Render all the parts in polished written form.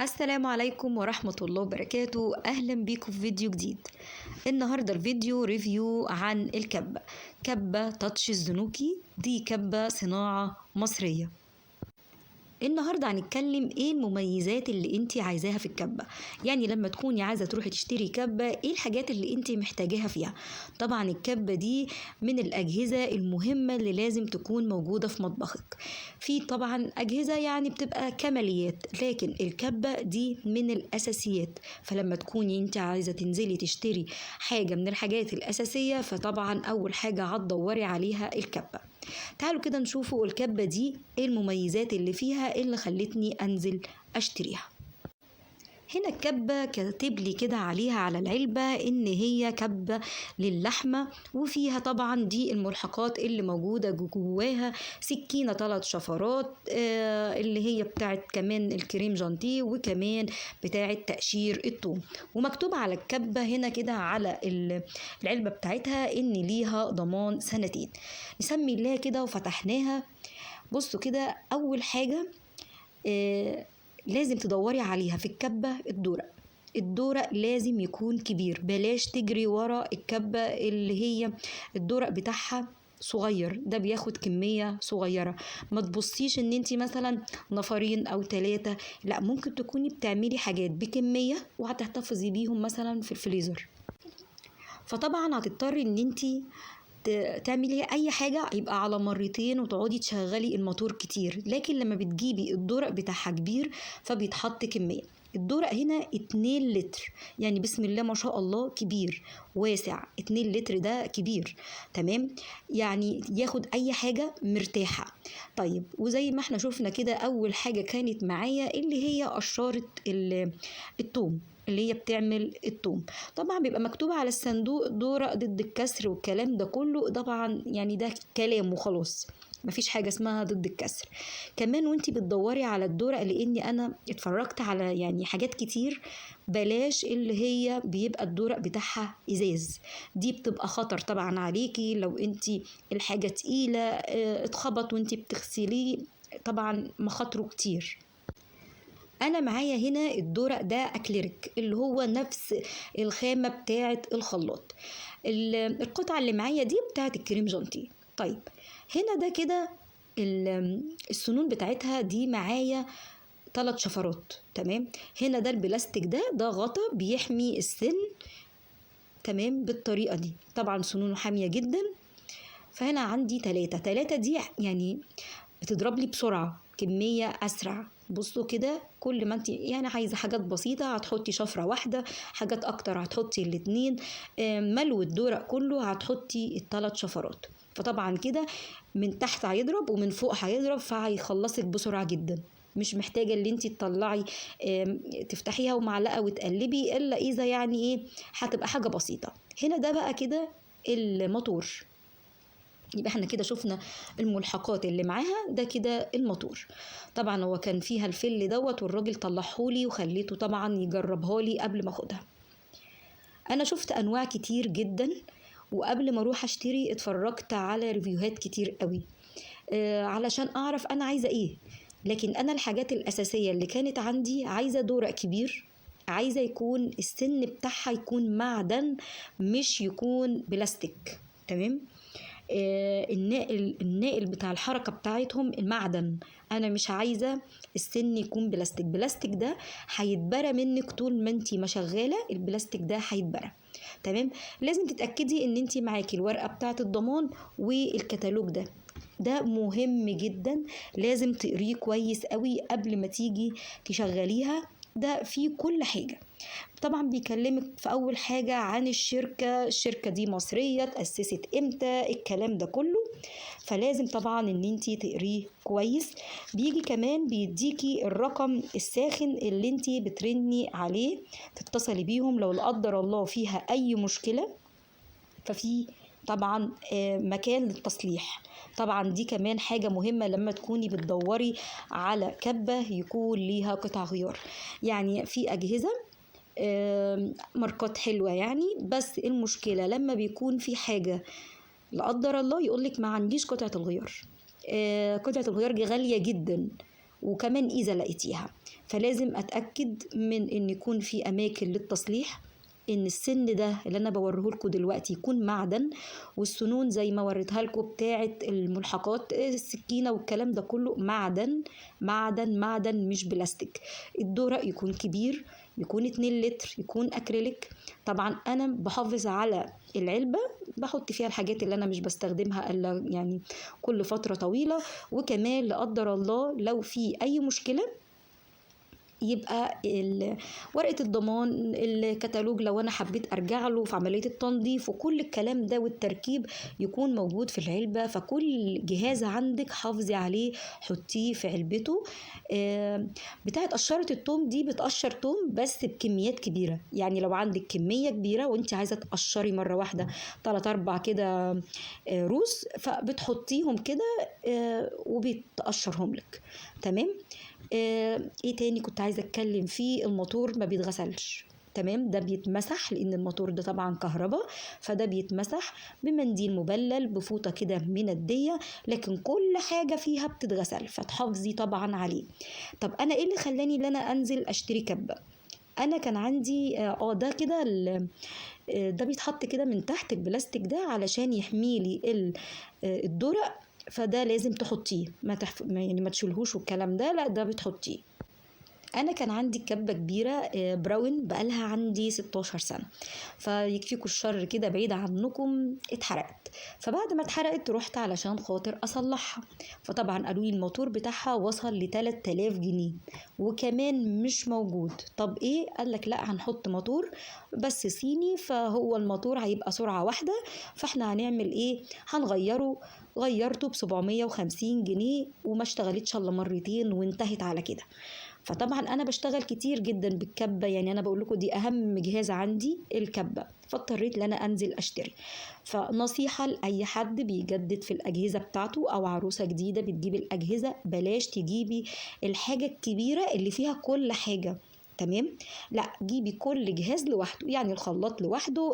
السلام عليكم ورحمة الله وبركاته. أهلا بيكم في فيديو جديد. النهاردة الفيديو review عن الكبة، كبة touch الزنوكي. دي كبة صناعة مصرية. النهاردة هنتكلم ايه المميزات اللي انت عايزاها في الكبة، يعني لما تكوني عايزة تروحي تشتري كبة ايه الحاجات اللي انت محتاجاها فيها. طبعا الكبة دي من الأجهزة المهمة اللي لازم تكون موجودة في مطبخك. في طبعا أجهزة يعني بتبقى كماليات، لكن الكبة دي من الأساسيات. فلما تكوني انت عايزة تنزلي تشتري حاجة من الحاجات الأساسية، فطبعا أول حاجة هتدوري عليها الكبة. تعالوا كده نشوفوا الكبة دي ايه المميزات اللي فيها اللي خلتني انزل اشتريها. هنا الكبة كاتب لي كده عليها على العلبة ان هي كبة للحمة، وفيها طبعا دي الملحقات اللي موجودة جواها، سكينة 3 شفرات اللي هي بتاعت كمان الكريم جانتيه، وكمان بتاعت تقشير الثوم. ومكتوب على الكبة هنا كده على العلبة بتاعتها ان ليها ضمان 2 سنين. نسمي الله كده وفتحناها. بصوا كده، اول حاجة لازم تدوري عليها في الكبة الدورق. الدورق لازم يكون كبير، بلاش تجري ورا الكبة اللي هي الدورق بتاعها صغير، ده بياخد كمية صغيرة. ما تبصيش ان انتي مثلا نفرين او 3، لا، ممكن تكوني بتعملي حاجات بكمية وهتحتفظي بيهم مثلا في الفريزر، فطبعا هتضطري ان انتي تعملي اي حاجة يبقى على مرتين وتقعدي تشغلي الموتور كتير. لكن لما بتجيبي الدورق بتاعها كبير فبيتحط كمية. الدورق هنا 2 لتر، يعني بسم الله ما شاء الله كبير واسع. 2 لتر ده كبير، تمام، يعني ياخد اي حاجة مرتاحة. طيب، وزي ما احنا شفنا كده اول حاجة كانت معايا اللي هي قشارة الثوم، اللي هي بتعمل الثوم. طبعا بيبقى مكتوب على الصندوق دورق ضد الكسر والكلام ده كله، طبعا يعني ده كلام وخلاص، مفيش حاجة اسمها ضد الكسر. كمان وانتي بتدوري على الدورق، لاني انا اتفرجت على يعني حاجات كتير، بلاش اللي هي بيبقى الدورق بتاعها ازاز، دي بتبقى خطر طبعا عليكي لو انتي الحاجة تقيلة، اتخبط وانتي بتغسليه، طبعا مخاطره كتير. انا معايا هنا الدورق ده اكليريك، اللي هو نفس الخامة بتاعة الخلاط. القطعة اللي معايا دي بتاعة الكريم جانتيه. طيب هنا ده كده السنون بتاعتها دي معايا 3 شفرات، تمام. هنا ده البلاستيك ده غطا بيحمي السن، تمام، بالطريقة دي. طبعا سنونه حامية جدا. فهنا عندي 3 دي يعني بتضرب لي بسرعة، كمية أسرع. بصوا كده، كل ما انت يعني عايزة حاجات بسيطة هتحطي شفرة واحدة، حاجات أكتر هتحطي الاتنين، ملو الدورق كله هتحطي ال3 شفرات. فطبعا كده من تحت هيضرب ومن فوق هيضرب، فهيخلصك بسرعة جدا. مش محتاجة اللي انت تطلعي، تفتحيها ومعلقة وتقلبي، إلا إذا يعني إيه هتبقى حاجة بسيطة. هنا ده بقى كده الموتور. يبقى احنا كده شفنا الملحقات اللي معاها. ده كده الموتور. طبعا هو كان فيها الفل دوت، والراجل طلعهولي وخليته طبعا يجربها لي قبل ما اخدها. انا شفت انواع كتير جدا، وقبل ما اروح اشتري اتفرجت على ريفيوهات كتير قوي، علشان اعرف انا عايزه ايه. لكن انا الحاجات الاساسيه اللي كانت عندي، عايزه دورق كبير، عايزه يكون السن بتاعها يكون معدن مش يكون بلاستيك، تمام. الناقل بتاع الحركة بتاعتهم المعدن، أنا مش عايزة السن يكون بلاستيك. بلاستيك ده هيتبرى منك طول ما انتي ما شغالة، البلاستيك ده هيتبرى، تمام. لازم تتأكدي ان انتي معاكي الورقة بتاعت الضمان والكتالوج، ده مهم جدا، لازم تقريه كويس قوي قبل ما تيجي تشغليها. ده فيه كل حاجة. طبعا بيكلمك في أول حاجة عن الشركة، الشركة دي مصرية، تأسست امتى، الكلام ده كله، فلازم طبعا ان انتي تقريه كويس. بيجي كمان بيديكي الرقم الساخن اللي انتي بترني عليه تتصلي بيهم لو لا قدر الله فيها أي مشكلة، ففي طبعا مكان للتصليح. طبعا دي كمان حاجة مهمة لما تكوني بتدوري على كبة يكون ليها قطع غيار. يعني في أجهزة ماركات حلوة يعني، بس المشكلة لما بيكون في حاجة لا قدر الله يقولك ما عنديش قطعة الغيار، قطعة الغيار غالية جدا، وكمان إذا لقيتيها. فلازم اتاكد من ان يكون في اماكن للتصليح، ان السن ده اللي انا بوريه لكم دلوقتي يكون معدن، والسنون زي ما وريتها لكم بتاعه الملحقات السكينة والكلام ده كله معدن معدن معدن مش بلاستيك. الدورق يكون كبير، يكون 2 لتر، يكون اكريليك. طبعا انا بحافظ على العلبة، بحط فيها الحاجات اللي انا مش بستخدمها الا يعني كل فترة طويلة، وكمان لا قدر الله لو في اي مشكلة يبقى ورقة الضمان، الكتالوج لو أنا حبيت أرجع له في عملية التنظيف وكل الكلام ده والتركيب يكون موجود في العلبة. فكل جهاز عندك حافظي عليه، حطيه في علبته. بتاعة قشرة التوم دي بتقشر توم بس بكميات كبيرة، يعني لو عندك كمية كبيرة وانت عايزة تقشري مرة واحدة 3-4 كده روس، فبتحطيهم كده وبتقشرهم لك. تمام. ايه تاني كنت عايزه اتكلم فيه؟ الموتور ما بيتغسلش، تمام، ده بيتمسح لان الموتور ده طبعا كهرباء، فده بيتمسح بمنديل مبلل بفوطه كده منديه، لكن كل حاجة فيها بتتغسل، فتحافظي طبعا عليه. طب انا ايه اللي خلاني ان انا انزل اشتري كبه؟ انا كان عندي ده كده ده بيتحط كده من تحت البلاستيك ده علشان يحميلي الدرق، فده لازم تحطيه، ما يعني ما تشيلهوش والكلام ده، لا ده بتحطيه. انا كان عندي كبه كبيرة براون بقالها عندي 16 سنة، فيكفيكوا الشر كده بعيد عنكم، اتحرقت. فبعد ما اتحرقت رحت علشان خاطر اصلحها، فطبعا قالوا لي الموتور بتاعها وصل ل 3000 جنيه وكمان مش موجود. طب ايه؟ قال لك لا هنحط موتور بس صيني، فهو الموتور هيبقى سرعة واحدة، فاحنا هنعمل ايه؟ هنغيره. غيرته ب 750 جنيه وما اشتغلتش الا مرتين وانتهت على كده. فطبعا انا بشتغل كتير جدا بالكبه، يعني انا بقول لكم دي اهم جهاز عندي الكبه، فاضطريت ان انا انزل اشتري. فنصيحه لاي حد بيجدد في الاجهزة بتاعته او عروسه جديدة بتجيب الاجهزة، بلاش تجيبي الحاجة الكبيرة اللي فيها كل حاجة، تمام؟ لا، جيبي كل جهاز لوحده، يعني الخلاط لوحده،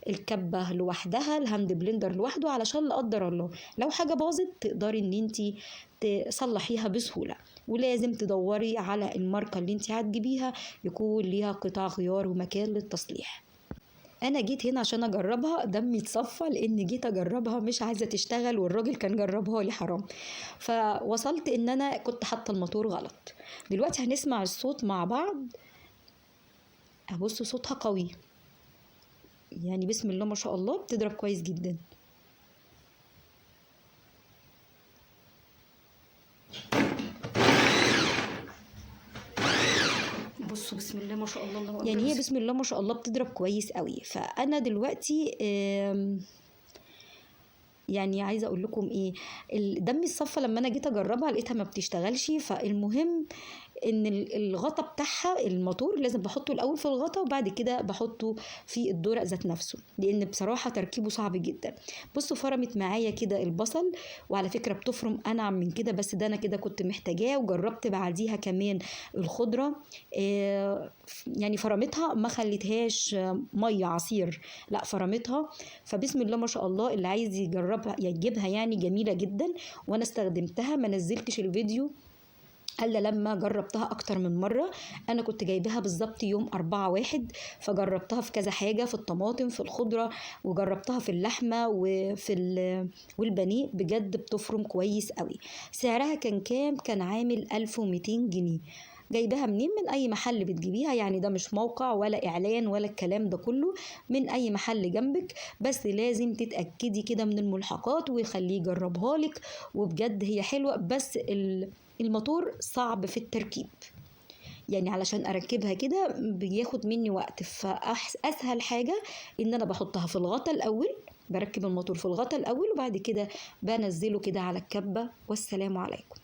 الكبه لوحدها، ال hand blender لوحده، علشان لا قدر الله لو حاجة باظت تقدري ان انت تصلحيها بسهولة. ولازم تدوري على الماركة اللي انت هتجيبيها يكون ليها قطع غيار ومكان للتصليح. انا جيت هنا عشان اجربها، دمي اتصفى لان جيت اجربها مش عايزه تشتغل، والراجل كان جربها لي حرام. فوصلت ان انا كنت حاطه الموتور غلط. دلوقتي هنسمع الصوت مع بعض. ابصوا صوتها قوي، يعني بسم الله ما شاء الله بتضرب كويس جدا. بصوا بسم الله ما شاء الله، الله أكبر. يعني هي بسم الله ما شاء الله بتضرب كويس قوي. فانا دلوقتي يعني عايزه اقول لكم ايه، دم الصفة لما انا جيت اجربها لقيتها ما بتشتغلش. فالمهم ان الغطا بتاعها الموتور لازم بحطه الاول في الغطا وبعد كده بحطه في الدرق ذات نفسه، لان بصراحة تركيبه صعب جدا. بصوا فرمت معايا كده البصل، وعلى فكرة بتفرم انعم من كده، بس ده انا كده كنت محتاجاه. وجربت بعديها كمان الخضرة، يعني فرمتها ما خليتهاش مية عصير، لا فرمتها. فبسم الله ما شاء الله اللي عايز يجربها يجيبها، يعني جميلة جدا. وانا استخدمتها، ما نزلتش الفيديو الا لما جربتها اكتر من مرة. انا كنت جايباها بالظبط يوم 4/1، فجربتها في كذا حاجة، في الطماطم، في الخضرة، وجربتها في اللحمة وفي والبانيه. بجد بتفرم كويس قوي. سعرها كان كام؟ كان عامل 1200 جنيه. جايباها منين؟ من اي محل بتجيبيها، يعني ده مش موقع ولا اعلان ولا الكلام ده كله، من اي محل جنبك، بس لازم تتاكدي كده من الملحقات ويخليه يجربها لك. وبجد هي حلوة، بس الموتور صعب في التركيب، يعني علشان اركبها كده بياخد مني وقت. فاسهل حاجة ان انا بحطها في الغطا الاول، بركب الموتور في الغطا الاول وبعد كده بنزله كده على الكبه. والسلام عليكم.